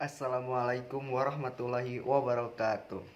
Assalamualaikum warahmatullahi wabarakatuh.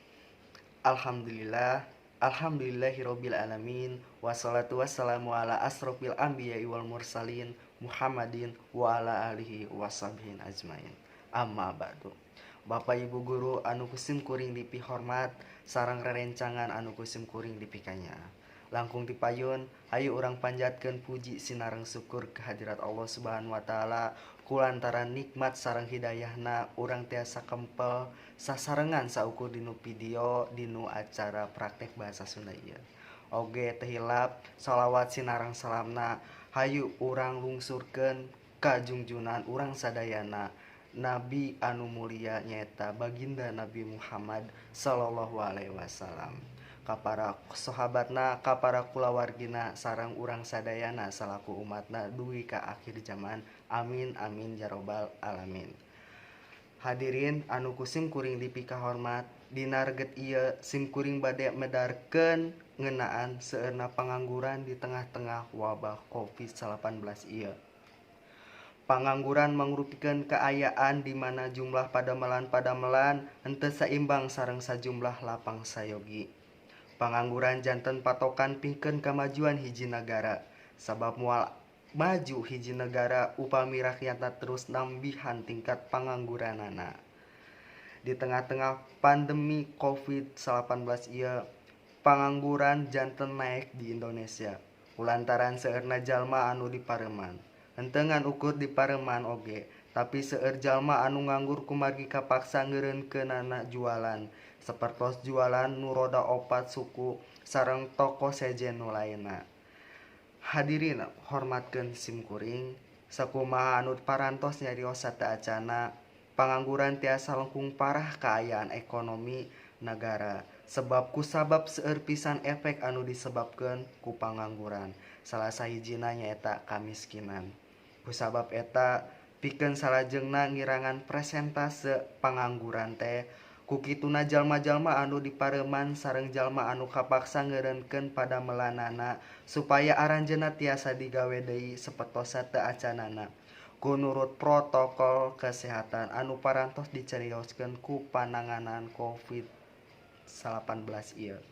Alhamdulillah, alhamdulillahirabbil alamin, wassalatu wassalamu ala asrofil anbiya'i wal mursalin Muhammadin wa ala alihi washabbihi ajmain. Amma ba'du. Bapak Ibu guru anu ku sim kuring dipihormat sareng rerencangan anu ku sim kuring dipikanyaah. Langkung tipayun, hayu urang panjatkeun puji sinareng syukur kehadirat Allah Subhanahu wa taala kulantaran nikmat sareng hidayahna urang tiasa kempel sasarengan saukur dinu video dinu acara praktek bahasa Sunda ieu. Oge teu hilap shalawat sinareng salamna hayu urang lungsurkeun ka junjunan urang sadayana, Nabi anu mulia, nyaeta baginda Nabi Muhammad sallallahu alaihi wasallam, ka para sahabatna, ka para kulawargina, sareng urang sadayana salaku umatna dugi ka akhir zaman. Amin amin ya robbal alamin. Hadirin anu ku sim kuring dipikahormat, dina reget ieu sim kuring bade medarkeun ngeunaan seueurna pangangguran di tengah-tengah wabah Covid-19 ieu. Pangangguran mangrupikeun kaayaan di mana jumlah padamelan-padamelan henteu saimbang sareng sajumlah lapang sayogi. Pangangguran janten patokan pikeun kamajuan hiji nagara, sabab moal maju hiji negara upami rakyatna terus nambihan tingkat pangangguranana. Di tengah-tengah pandemi Covid-19 ieu, pangangguran janten naek di Indonesia kulantaran seueurna jalma anu dipareuman. Henteu ngan ukur dipareuman oge, tapi seueur jalma anu nganggur kumargi kapaksa ngeureunkeunana jualan, sapertos jualan nu roda opat suku sareng toko sejen nu lainna. Hadirin hormatkeun sim kuring, sakumaha anu parantos nyarios sateuacanna, pangangguran tiasa langkung parah kaayaan ekonomi nagara, sebab kusabab seueur pisan efek anu disebabkeun ku pangangguran, salah sahijina nyaeta kamiskinan. Kusabab eta, pikeun salajengna ngirangan presentase pangangguran teh, ku kituna jalma-jalma anu dipareuman sareng jalma anu kapaksa ngeureunkeun padamelanana supaya aranjeunna tiasa digawe deui sapertos sateuacanana ku nurut protokol kesehatan anu parantos dicarioskeun ku pananganan Covid-19 ieu.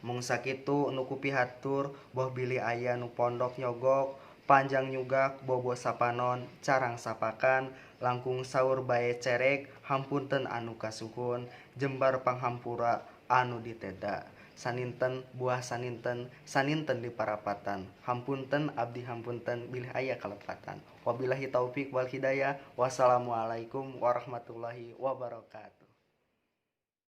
Mung sakitu nu kupihatur, boh bilih aya nu pondok nyogok, panjang nyugak, bobo sapanon, carang sapakan, langkung saur bae cerek. Hapunten anu kasuhun, jembar panghampura anu diteda. Saninten buah saninten, saninten di parapatan. Hapunten, abdi hapunten bilih aya kalepatan. Wabillahi taufik wal hidayah, wassalamualaikum warahmatullahi wabarakatuh.